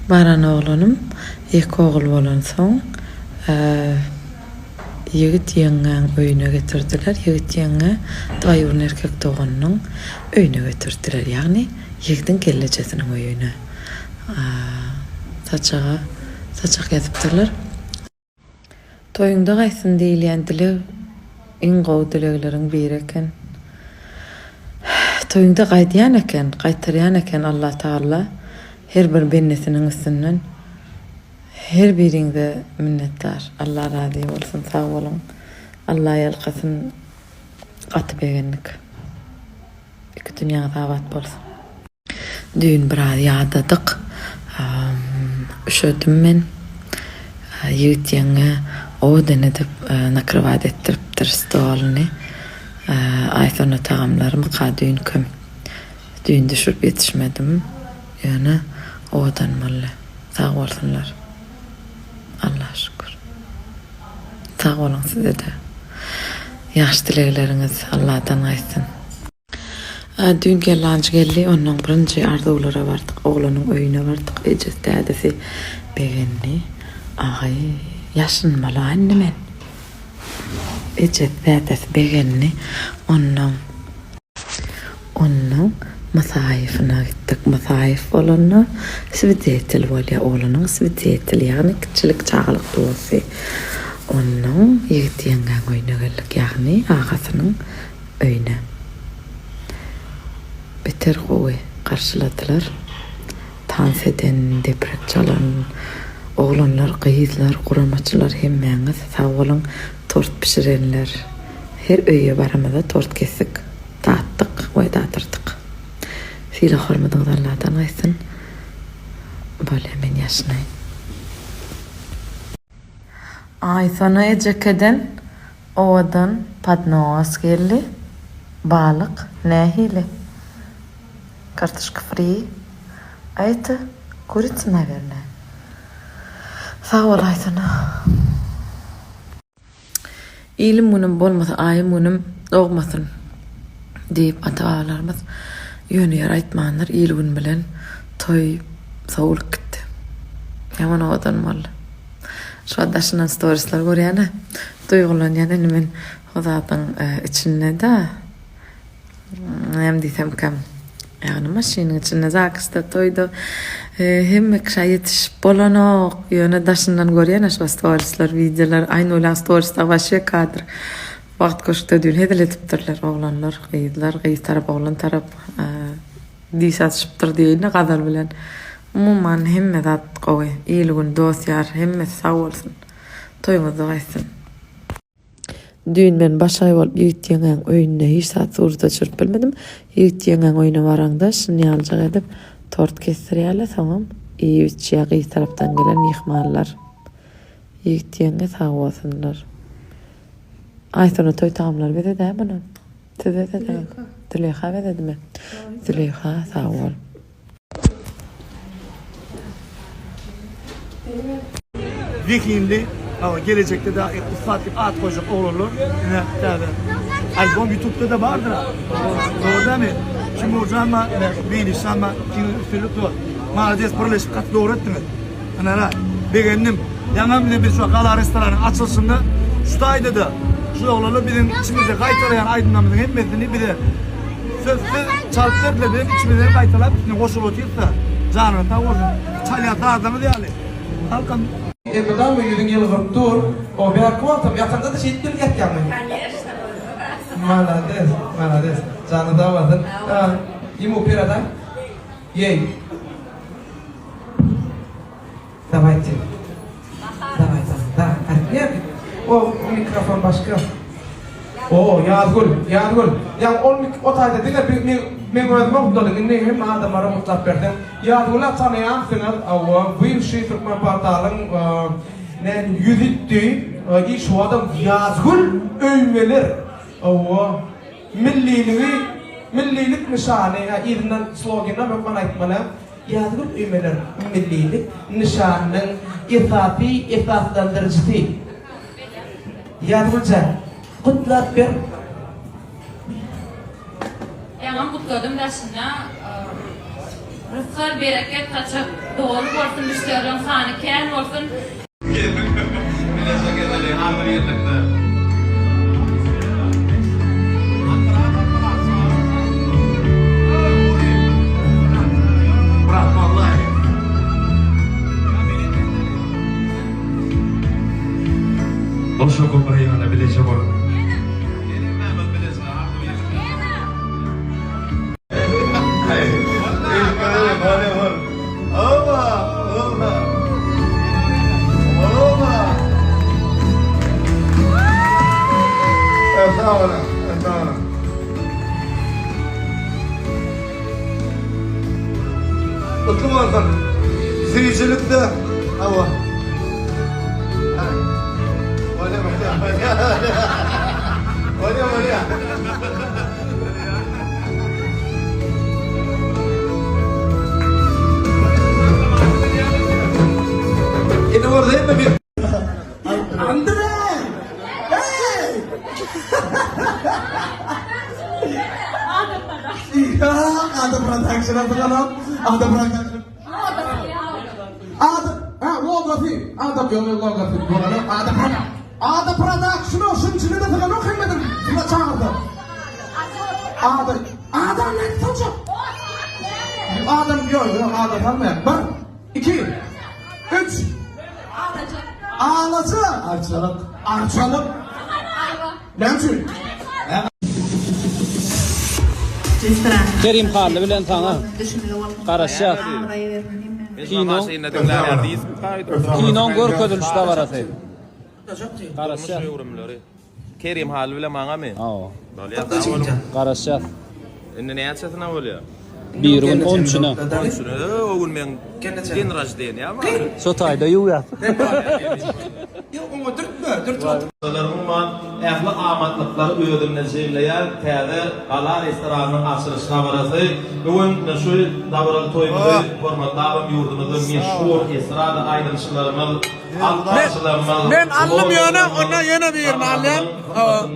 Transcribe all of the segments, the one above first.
Baran oglanym ýeke ogul bolansoň, ýigit ýeňňäň öýüne getirdiler. Ýigit ýeňňe dwaýurny erkek doganynyň öýüne getirdiler. Ýagny ýigidiň gelnejesiniň öýüne. Saçaga saçak ýazypdyrlar. Toýuňda gaýtsyn diýilýän dileg iň gowy dilegleriň biri eken. Toýuňda gaýdýan eken, gaýtarýan eken Allatagalla her bir bendesiniň üstünden. Her biriňize minnetdar. Alla razy bolsun sag boluň. Alla ýalkasyn gaty begendik. Iki dünýäňiz abat bolsun. Düýn biraz ýadadyk. Üşedim men. Ýigit ýeňňe owadan edip nakrywać etdiripdir stoluny. Aýsona tagamlarmyka düýnkem. Düýn düşürip ýetişmedim. Ýöne owadan boldy. Sag bolsunlar. Allaha şükür. Sag boluň sizede. Ýagşy dilegleriňiz Alladan gaýtsyn. Düýn gellanjy geldi, onnoň birinji arzuwlara bardyk, oglanyň öýüne bardyk, ejesi dädesi begendi. Aý, ýaşynmaly-a indi men. Ejesi dädesi begendi. Onnoň. Onnoň Musaýewyna gitdik. Musaýew bolanda swidetel bolýar, oglanyň swideteli, ýagny kiçilik çagalyk dosty. Onnoň ýigit ýeňňäň öýüne geldik, ýagny agasynyň öýüne. Beter gowy garşyladylar. Tans eden, deprek çalan oglanlar, gyzlar, guramaçylar hemmäňiz sag boluň. Tort bişirenler. Her öýe baramyzda tort kesdik, datdyk we dadyrdyk. Sylag-hormatyňyz Alladan gaýtsyn. Bolýa men ýaşynaýyn. Aýsona ejekeden Owadan podnos geldi. Balyk nähili? Kartoşka fri. A это курица nawernoe. Sag bol Aýsona. Ilim günüm bolmasa aýym günüm dogmasyn diýip ata-babalarymyz ýöne ýere aýtmandyr. Il-gün bilen toý sowulyp gitdi. Ýaman owadan boldy. Şu wagt daşyndan storisler görýän-ä, duýgulanýan indi men o zadyň içinde-de näme diýsemkäm, ýagny maşynyň içinde, zagsda, toýda hemme kişä ýetişip bolanok, ýöne daşyndan görýän-ä şu storisler, wideolar, Aýnulaň storisde waşe kadr. Wagt köşkde düýn hezil edipdirler oglanlar, gyzlar, gyz tarap, oglan tarap. Diş atyşypdyr diýeýin-de gazal bilen. Umuman hemme zat gowy. Il-gün, dost-ýar hemmesi sag bolsun. Toýuňyzda gaýtsyn. Düýn men başagaý bolup ýigit ýeňňäň öýünde hiç zat surata düşürip bilmedim. Ýigit ýeňňäň öýüne baraňda şun ýalyjak edip tort kesdirýärler soňam iýip içýär gyz tarapdan gelen myhmanlar. Ýigit ýeňňe sag bolsunlar. Aýsona toý tagamlary bezedä muny. Siz bezediňiz. Züleýha bezedimi? Züleýha sag bol. Zehinli, hawa gelejekde-de ussat diýip at goýjak oglanlar ine täze albom ýutubda-da bardyr-a. Dogry dälmi? Timurjan bar, ine Meýlisjan bar, ikiňiz üstünlik dost. Malades birleşip gaty dogry etdiňiz. Ynha, begendim. Ýaňam ine biz şu Gala restoranyň açylyşynda şu taýda-da şu oglanlar biziň içimizde gaýtalaýan aýdymlarymyzyň hemmesini bize sözsüz çalyp berdiler. Bizem içimizden gaýtalap üstüne goşulyp otyrys-da. Janyňyz sag bolsun. Çalýan sazlaryňyz ýaly. Halkam. Elmydama ýüzüň ýylgyryp dur. O bärki wagtam ýataňda-da şeýdip gülüp ýatýaňmy? Koneşno. Malades, malades. Janyň sag bolsun. Ýemu peredaý. Ýeý. Dawayte. Daway, da, da. O mikrofon başga. O, Ýazgül, Ýazgül. Ýa ol o taýda diňe bir men men özüme gutladyň. Indi hemme adamlara gutlap berseň. Ýazgül-ä tanaýansyňyz. Hawa, bywşy Türkmenportalyň näme ýüzütdi. Iş adam Ýazgül öýmeler. Hawa, milliligi, millilik nyşany. Hä, yzyndan sloganam hökman aýtmaly. Ýazgül Öýmeler millilik nyşanynyň esasy esaslandyryjysy. Ýazgüljan, gutlap ber. Ýaňam gutladym daşynda. Rysgal bereket saçak doly bolsun müşderleň sany kän bolsun. Bileje gezeli agyr ýerlikde. Brat wallahi. Boşa gol bir ýana bileje bol. Gutly bolsun. Süýjülikde. Hawa. Bolýa, bolýa. Bolýa, bolýa. Indi bolsa hemme bir. Andre! Hey! Ya, Ada production adylanam. Ada production. Ada, ha, logosu. Ada ýok, logosu. Bolany Ada production. Ada production şuň içinde de syganok hemmedir. Şuna çagyrdy. Ada, Ada näme saljak? Adam ýok, ýok, ada salmaýar. Bir, iki, üç. Alaja. Arçalyk. Arçalyk. Näme üçin? Kerim Hally bilen saňa garaşýas. Kino Kinoň görkeziliş dabarasy. Garaşýas. Kerim Hally bilen maňamy? Hawa. Bolýar, sag boluň. Garaşýas. Indi näçesine bolýar? Bir gün on üçüne. On üçüne. O gün meň den roždeniýam bar. Şo taýda ýuwýas. Umuman, ähli amatlyklary özünde jemleýän täze Gala restoranynyň açylyş dabarasy. Bu gün şu dabaraly toýumyzy hormatlabam ýurdumyzda meşhur estrada aýdymçylarymyz, halk bagşylarymyz, Men aldym ýöne onda ýene birini alýan.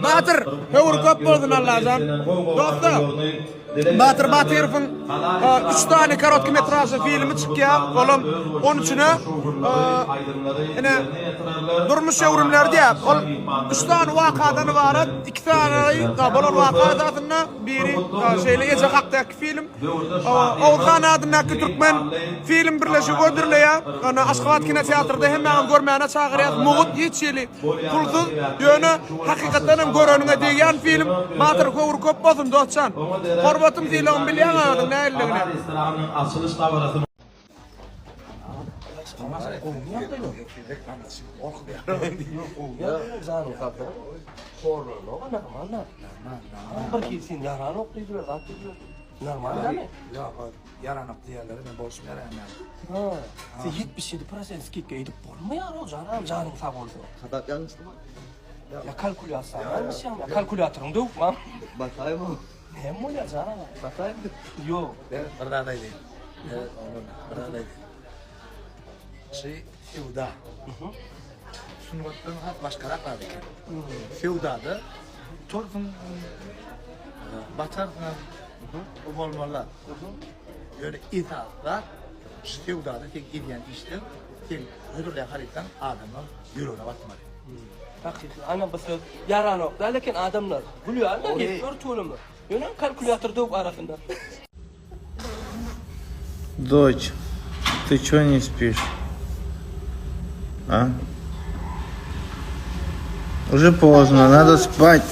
Batyr, höwür köp bolsun Allajan. Dostlar, Batyr Batyrowyň üç sany korotki metražly filmi çykýar. Olam on üçüne ine durmuş öwrümleri diýýär. Ol üç sany wakadan ybarat. Iki sany bolan waka esasynda biri şeýle eje hakdaky film. Oguzhan adyndaky Türkmen film birleşigi hödürleýär. Ony Aşgabat kinoteatrda hemmäňizi görmäne çagyrýas. Mugt hiç hili pulsuz. Ýöne hakykatdan hem göreniňe degýän film. Batyr höwri köp bolsun dostjan. Hormatym sylagym bilýäň adyň nähilidigini. Ýok, ýaranok diýýärler, men bolşum ýaraýan ýaly. Sen 77% skidka edip bolmaýar o janam janyň sag bolsun. Hasap ýalňyşdymy? Ýa kalkulýasiýa ýalňyşýaň, ýa kalkulýatoryň döwüpmi? Basaýmy? Näme bolýar jan aga? Basaýmy? Ýok. Bir zat aýdaýyn. Bir zat aýdaýyn. Şu söwda. Sungatdan has başgarak zat eken. Söwdada utarsyň, batarsyň, bu bolmaly zat. Ýöne esasy zat şu söwdada seň edýän işleň, seň hödürleýän harytlaň adamlaryň ýüregine batmaly. Hakyky ana bu söz ýaranok däl eken adamlar. Gülýärler gelip gör tüweleme. Ýöne kalkulýator döwüp arasynda. Doç, ty ço ne spiş? A? Uje pozno, nado spat.